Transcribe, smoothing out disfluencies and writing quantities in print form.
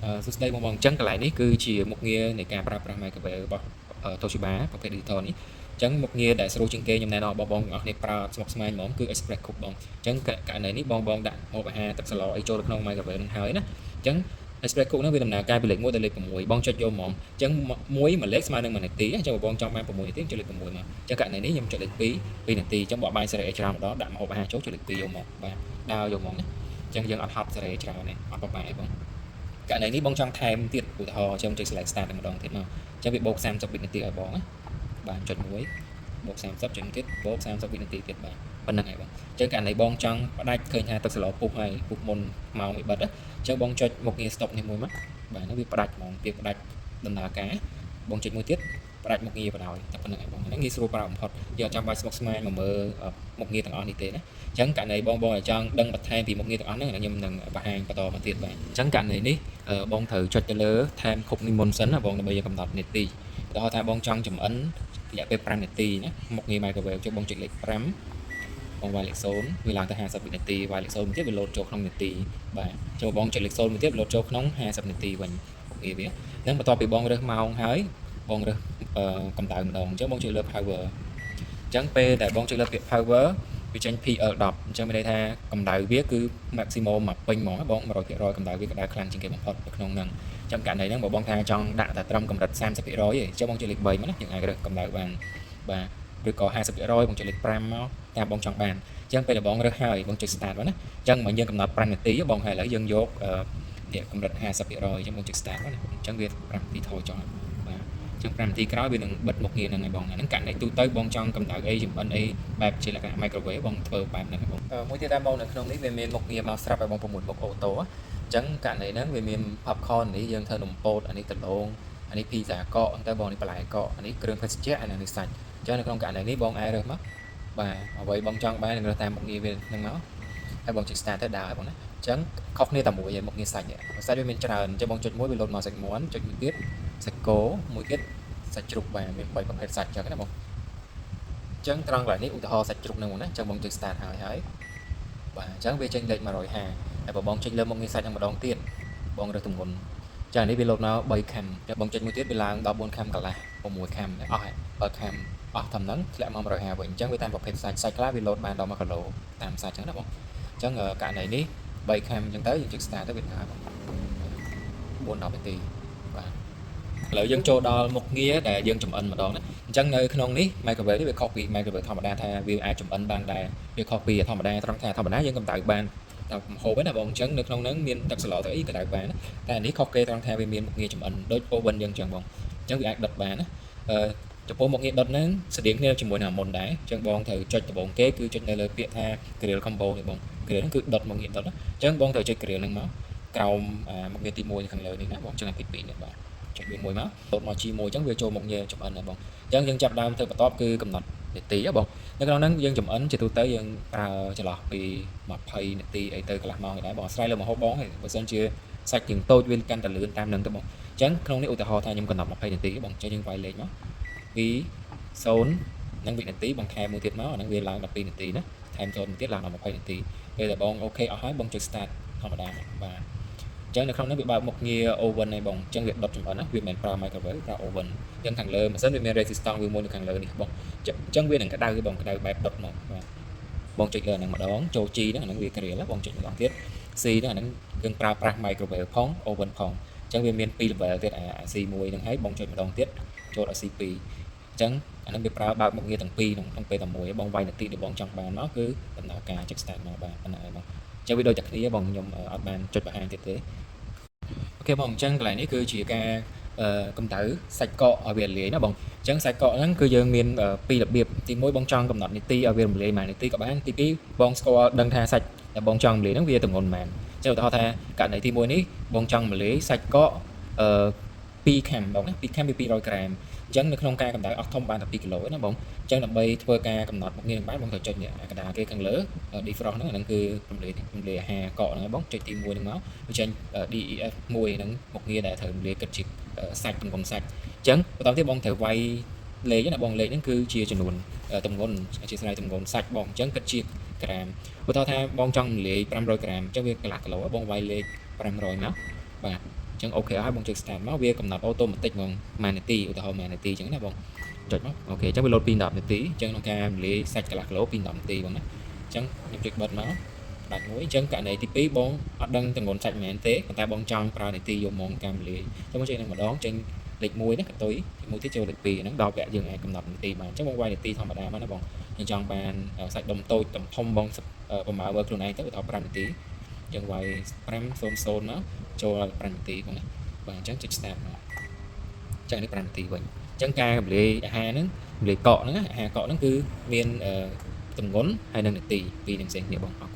សួស្តីបងបងអញ្ចឹងកន្លែងនេះគឺជាមុខងារនៃការប្រើប្រាស់ microwave របស់ Toshiba ប្រភេទ digital នេះអញ្ចឹងមុខងារដែលស្រួលជាងគេខ្ញុំណែនាំបងបងទាំងអស់គ្នាប្រើស្មុគស្មាញហ្មងគឺ Express Cook បងអញ្ចឹងករណីនេះបងបងដាក់ម្ហូបអាហារទឹកសម្លអីចូលក្នុង microwave នឹងហើយណាអញ្ចឹង Express Cook ហ្នឹងវាដំណើរការពីលេខ1ដល់លេខ6បងចុចយកហ្មងអញ្ចឹងមួយមួយលេខស្មើនឹង1នាទីអញ្ចឹងបងចង់បាន6នាទីចុចលេខ6មកអញ្ចឹងករណីនេះខ្ញុំចុចលេខ2 2នាទីអញ្ចឹងបកបាយសេរីឲ្យច្រើនម្ដងដាក់ម្ហូបអាហារចូលចុចលេខ2យកមកបាទដើរយកហ្មងណាអញ្ចឹងយើងអត់ហត់សេរីច្រើនទេអត់បបាយបងករណីនេះបងចង់ថែមទៀតឧទាហរណ៍ខ្ញុំចុច select start តែម្ដងទៀតមកអញ្ចឹងវាបូក30វិនាទីឲ្យបងណាបាទចុច1បូក30ចុចទៀតបូក30វិនាទីទៀតបាទប៉ុណ្្នឹងហើយបងអញ្ចឹងករណីបងចង់ផ្ដាច់ឃើញថាទឹកសម្លពុះហើយពុះមុនម៉ោងវាបិទអញ្ចឹងបងចុចមុខងារ stop នេះមួយមកបាទហ្នឹងវាផ្ដាច់ហ្មងវាផ្ដាច់ដំណើរការបងចុចមួយទៀតផ្ដាច់មុខងារបដ ாய் តែប៉ុណ្្នឹងឯងបងហ្នឹងងាយស្រួលប្រើបំផុតយើងអត់ចាំបាច់ស្មុគស្មាញមកមើលមុខងារទាំងអស់នេះទេណាអញ្ចឹងករណីបងបងឲ្យចង់ដឹងបន្ថែមពីមុខងារទាំងអស់ហ្នឹងខ្ញុំនឹងបង្ហាញបន្តមកទៀតបាទអញ្ចឹងករណីនេះបងត្រូវចុចទៅលើ time cook នេះមុនសិនណាបងដើម្បីយើងកំណត់នាទីឧទាហរណ៍ថាបងចង់ចម្អិនរយៈពេល5នាទីណាមុខងារ microwave ចុះបងចុចលេខ5បងវាយលេខ0វាឡើងទៅ50វិនាទីវាយលេខ0មួយទៀតវាលោតចូលក្នុងនាទីបាទចូលបងចុចលេខ0មួយទៀតវាលោតចូលក្នុង50នាទីវិញមុខងារវាហ្នឹងបន្ទាប់ពីបងរើសម៉ោងហើយបងរើសកម្ដៅម្ដងអញ្ចឹងបងចុចលើ power អញ្ចឹងពេលដែលបងចុចលើពាក្យ power វាចេញ PL10 អញ្ចឹងមានន័យថាកម្ដៅវាគឺ maximum មកពេញហ្មងបង100%កម្ដៅវាក្ដៅខ្លាំងជាងគេបំផុតនៅក្នុងហ្នឹងអញ្ចឹងករណីហ្នឹងបើបងថាចង់ដាក់តែត្រឹមកម្រិត30%ទេអញ្ចឹងបងចុចលេខ3មកណាយើងអាចរើសកម្ដៅបានបាទឬក៏50%បងចុចលេខ5មកតាមបងចង់បានអញ្ចឹងពេលដែលបងរើសហើយបងចុច start មកណាអញ្ចឹងមកយើងកំណត់5នាទីបងហើយឥឡូវយើងយកនេះកម្រិត50%អញ្ចឹងបងចុច start មកណាអញ្ចឹងវា5នាទីថយចុះបាទអញ្ចឹង5នាទីក្រោយវានឹងបិទមុខងារហ្នឹងហើយបងហ្នឹងករណីទូទៅបងចង់កម្ដៅអីចម្អិនអីបែបជាលក្ខណៈ microwave បងធ្វើបែបហ្នឹងបងមួយទៀតដែរបងនៅក្នុងនេះវាមានមុខងារមកស្រាប់ឲ្យបង6មុខ auto អញ្ចឹងករណីហ្នឹងវាមាន popcorn នេះយើងធ្វើនំពោតអានេះដំឡូងអានេះភីសាកកទៅបងនេះបន្លែកកអានេះគ្រឿងភេសជ្ជៈអានេះសាច់អញ្ចឹងនៅក្នុងករណីនេះបងអាចរើសមកបាទអ្វីបងចង់បាននឹងរើសតាមមុខងារវាហ្នឹងមកហើយបងចុច start ទៅដើរហើយបងណាអញ្ចឹងខុសគ្នាតែមួយឯមុខងារសាច់សាច់វាមានច្រើនអញ្ចឹងបងចុចមួយវាលោតមកសាច់មាន់ចុចមួយទៀតសាច់គោមួយទៀតសាច់ជ្រូកបាទមាន3ប្រភេទសាច់អញ្ចឹងណាបងអញ្ចឹងត្រង់កន្លែងនេះឧទាហរណ៍សាច់ជ្រូកហ្នឹងបងណាអញ្ចឹងបងចុច start ហើយហើយបាទអញ្ចឹងវាចេញលេខ150ហើយបើបងចុចលើមុខងារសាច់ហ្នឹងម្ដងទៀតបងរើសទម្ងន់ចានេះវាលោតមក3ខាំតែបងចុចមួយទៀតវាឡើងដល់4ខាំកន្លះ6ខាំអស់ហើយ7ខាំអស់ធំហ្នឹងធ្លាក់មក150វិញអញ្ចឹងវាតាមប្រភេទសាច់សាច់ខ្លះវាលោតបានដល់1គីឡូតាមសាច់អញ្ចឹងណាបងអញ្ចឹងករណីនេះ3ខាំអញ្ចឹងទៅយើងចុច start ទៅវាដើរបង4 10នាទីបាទឥឡូវយើងចូលដល់មុខងារដែលយើងចំអិនម្ដងណាអញ្ចឹងនៅក្នុងនេះ microwave នេះវាខុសពី microwave ធម្មតាថាវាអាចចំអិនបានដែរវាខុសពីធម្មតាត្រង់ថាធម្មតាយើងកម្ដៅបានតែម្ហូបហ្នឹងណាបងអញ្ចឹងនៅក្នុងហ្នឹងមានទឹកសម្លទៅអីកម្ដៅបានតែនេះខុសគេត្រង់ថាវាមានមុខងារចំអិនដូច oven យើងអញ្ចឹងបងអញ្ចឹងវាអាចដុតបានណាអឺចំពោះមុខងារដុតហ្នឹងស្តៀងគ្នាជាមួយនឹងមុនដែរអញ្ចឹងបងត្រូវចុចដំបូងគេគឺចុចនៅលើពាក្យថា grill combo នេះបង grill ហ្នឹងគឺដុតមុខងារដុតអញ្ចឹងបងត្រូវចុច grill ហ្នឹងមកក្រោមមុខងារទី1ខាងលើនេះណាបងចឹងទី2នេះបាទចុចវាមួយមកលោតមក G1 អញ្ចឹងវាចូលមុខងារចំអិនហើយបងអញ្ចឹងយើងចាប់ដើមធ្វើបន្ទាប់គឺកំណត់នាទីហ៎បងនៅក្នុងហ្នឹងយើងចំអិនជាទូទៅយើងប្រើចន្លោះពី20នាទីអីទៅកន្លះម៉ោងឯដែរបងអាស្រ័យលើម្ហូបបងឯងបើសិនជាសាច់ជាងតូចវាកាន់តែលឿនតាមហ្នឹងទៅបងអញ្ចឹងក្នុងនេះឧទាហរណ៍ថាខ្ញុំកំណត់20នាទីបងអញ្ចឹងយើងវាយលេខមក2 0នឹងវិនាទីបងថែមមួយទៀតមកអាហ្នឹងវាឡើង12នាទីណាថែមចូលមួយទៀតឡើងដល់20នាទីពេលដែលបង OK អស់ហើយបងចុច start ធម្មតាបាទអញ្ចឹងនៅក្នុងនេះវាបើកមុខងារ oven ហើយបងអញ្ចឹងវាដុតចម្អិនណាវាមិនមែនប្រើ microwave ប្រើ oven អញ្ចឹងខាងលើម៉ាស៊ីនវាមាន resistance វាមួយនៅខាងលើនេះបងអញ្ចឹងវានឹងក្តៅបងក្តៅបែបដុតមកបាទបងចុចលើអាហ្នឹងម្ដងចូល G ហ្នឹងអាហ្នឹងវា grill បងចុចម្ដងទៀត C ហ្នឹងអាហ្នឹងយើងប្រើប្រាស់ microwave ផង oven ផងអញ្ចឹងវាមាន2 level ទៀតអា C1 ហ្នឹងហើយបងចុចម្ដងទៀតចូលដល់ C2 អញ្ចឹងអាហ្នឹងវាប្រើបើកមុខងារទាំងពីរក្នុងក្នុងពេលតែមួយបងវាយនាទីដែលបងចង់បានមកគឺដំណើរការចុច start មកបាទប៉ុណ្ណឹងហើយបងអញ្ចឹងវាដូចតែគ្នាបងខ្ញុំអត់បានចុចបង្ហាញទៀតទេOK បងអញ្ចឹងកន្លែងនេះគឺជាការកម្ដៅសាច់កកឲ្យវារលាយណាបងអញ្ចឹងសាច់កកហ្នឹងគឺយើងមានពីររបៀបទី1បងចង់កំណត់នាទីឲ្យវារំលាយមួយនាទីក៏បានទី2បងស្គាល់ដឹងថាសាច់ដែលបងចង់រំលាយហ្នឹងវាទម្ងន់ប៉ុន្មានអញ្ចឹងឧទាហរណ៍ថាករណីទី1នេះបងចង់រំលាយសាច់កកអឺ2ខាំបងណា2ខាំវា200ក្រាមអញ្ចឹងនៅក្នុងការកម្ដៅអស់ធំបានតែ2គីឡូណាបងអញ្ចឹងដើម្បីធ្វើការកំណត់មុខងារនឹងបានបងត្រូវចុចនេះកណ្ដាលគេខាងលើ defrost ហ្នឹងអាហ្នឹងគឺរំលាយរំលាយអាហារកកហ្នឹងបងចុចទី1ហ្នឹងមកវាចេញ DEF 1ហ្នឹងមុខងារដែលត្រូវរំលាយគិតជាសាច់ទម្ងន់សាច់អញ្ចឹងបន្តទៀតបងត្រូវវាយលេខណាបងលេខហ្នឹងគឺជាចំនួនទម្ងន់អធិស្ឋានទម្ងន់សាច់បងអញ្ចឹងគិតជាក្រាមឧទាហរណ៍ថាបងចង់រំលាយ500ក្រាមអញ្ចឹងវាកន្លះគីឡូបងវាយលេខ500មក បាទអញ្ចឹង OK ហើយបងចុច start មកវាកំណត់ automatic ហ្មង1នាទីឧទាហរណ៍1នាទីអញ្ចឹងណាបងចុចមក OK អញ្ចឹងវាលោតពី10នាទីអញ្ចឹងក្នុងការរំលាយសាច់កន្លះគីឡូពី10នាទីបងណាអញ្ចឹងខ្ញុំចុចបិទមកដាច់មួយអញ្ចឹងករណីទី2បងអត់ដឹងទម្ងន់សាច់ប៉ុន្មានទេប៉ុន្តែបងចង់ប្រើនាទីយកមកការរំលាយអញ្ចឹងបងចុចនឹងម្ដងចេញលេខ1ណាកតុយមួយទៀតចូលលេខ2ហ្នឹងដល់វគ្គយើងអាចកំណត់នាទីបានអញ្ចឹងបងវាយនាទីធម្មតាមកណាបងយើងចង់បានសាច់ដុំតូចដុំធំបងប្រមាណមើលខ្លួនឯងទៅឧទាហរណ៍5នាទីយើងវាយ500មកចូល5នាទីបងណាបាទអញ្ចឹងចុច start មកអញ្ចឹងនេះ5នាទីវិញអញ្ចឹងការរំលាយអាហារហ្នឹងរំលាយកកហ្នឹងអាហារកកហ្នឹងគឺមានទម្ងន់ហើយនិងនាទីពីរនឹងផ្សេងគ្នាបងអរ